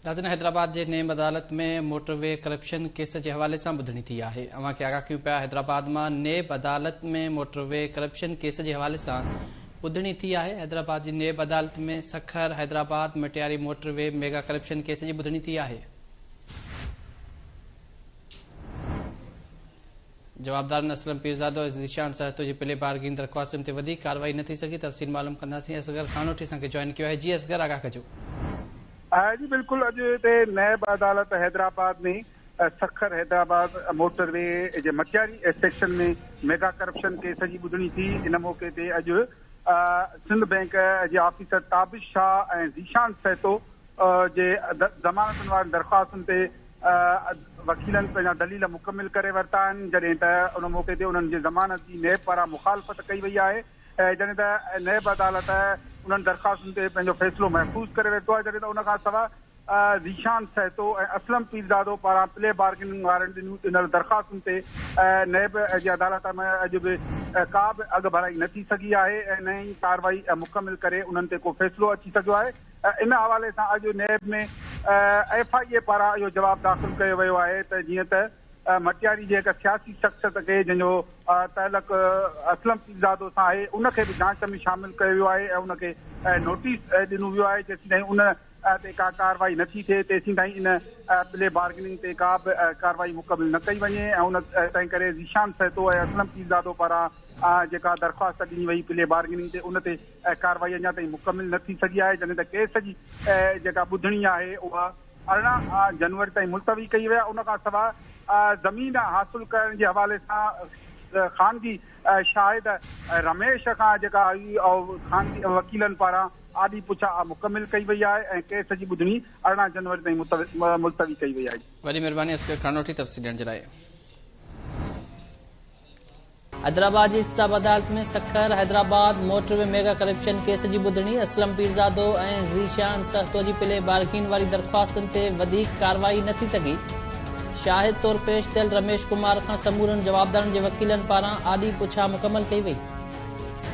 ناظرين حيدرآباد جي نيب عدالت ۾ موٽر وي ڪرپشن ڪيس جي حوالي سان ٻڌڻي ٿي آهي. اوهان کي آگاهه ڪيون پيا حيدرآباد مان نيب عدالت ۾ موٽر وي ڪرپشن ڪيس جي حوالي سان ٻڌڻي ٿي آهي. حيدرآباد جي نيب عدالت ۾ Sukkur Hyderabad Matiari motorway mega corruption case جي ٻڌڻي ٿي آهي. جوابدارن اسلم پيرزادو ۽ ذيشان سهتو جي پلي بارگين درخواستن تي وڌيڪ ڪارروائي نه ٿي سگهي، تفصيل معلوم ڪنداسين، اصغر خاڻوٺي اسان کي جوائن ڪيو آهي، جي اصغر آگاهه ڪجو. جي بلڪل اڄ هتي نيب عدالت حيدرآباد ۾ سکر حيدرآباد موٽر وي جي Matiari section ۾ mega corruption case جي ٻڌڻي ٿي ان موقعي تي اڄ سنڌ بئنڪ جي آفيسر تابش شاهه ۽ ذيشان سهتو جي ضمانتن وارين درخواستن تي وڪيلن پنهنجا دليل مڪمل ڪري ورتا آهن، جڏهن ته ان موقعي تي انهن جي ضمانت جي نيب پاران مخالفت ڪئي وئي آهي، جڏهن ته نيب عدالت انهن درخواستن تي پنهنجو فيصلو محفوظ ڪري ورتو آهي، جڏهن ته ان کان سواء ذيشان سهتو ۽ اسلم پيرزادو پاران پلي بارگيننگ وارن ڏنل درخواستن تي نيب جي عدالت ۾ اڄ به ڪا به اڳڀرائي نه ٿي سگهي آهي ۽ نه ئي ڪارروائي مڪمل ڪري انهن تي ڪو فيصلو اچي سگهيو آهي. ان حوالي سان اڄ نيب ۾ ايف I اي پاران اهو جواب داخل ڪيو ويو آهي ته جيئن ته مٽياري جي هڪ سياسي شخصيت کي جنهن جو تعلق اسلم پيرزادو سان آهي ان کي به جاچ ۾ شامل ڪيو ويو آهي ۽ ان کي نوٽيس ڏنو ويو آهي جيسين تائين ان تي ڪا ڪارروائي نه ٿي ٿئي تيسين تائين ان پلي بارگننگ تي ڪا به ڪارروائي مڪمل نه ڪئي وڃي ۽ ان تنهن ڪري ذيشان سهتو ۽ اسلم پيرزادو پاران جيڪا درخواست ڏني وئي پلي بارگننگ تي ان تي ڪارروائي اڃا تائين مڪمل نه ٿي سگهي آهي، جڏهن ته ڪيس جي جيڪا ٻڌڻي آهي اها 18 جنوري تائين ملتوي ڪئي وئي آهي، ان کان سواء زمين حاصل ڪرڻ جي حوالي سان خانگي شاهد رميش کان جيڪا خانگي وڪيلن پاران آڏي پڇا مڪمل ڪئي وئي آهي ۽ ڪيس جي ٻڌڻي 18 جنوري تائين ملتوي ڪئي وئي آهي. وڏي مهرباني اصغر خانوٺي تفصيل ڏيڻ جي لاء. حيدرآباد جي احتساب عدالت ۾ Sukkur Hyderabad motorway mega corruption case جي ٻڌڻي، اسلم پيرزادو ۽ ذيشان سهتو جي پلي بارگين واري درخواستن تي وڌيڪ ڪارروائي نه ٿي سگهي، شاهد طور پيش ٿيل رميش ڪمار کان سمورن جوابدارن جي وڪيلن پاران آڏي پڇا مڪمل ڪئي وئي.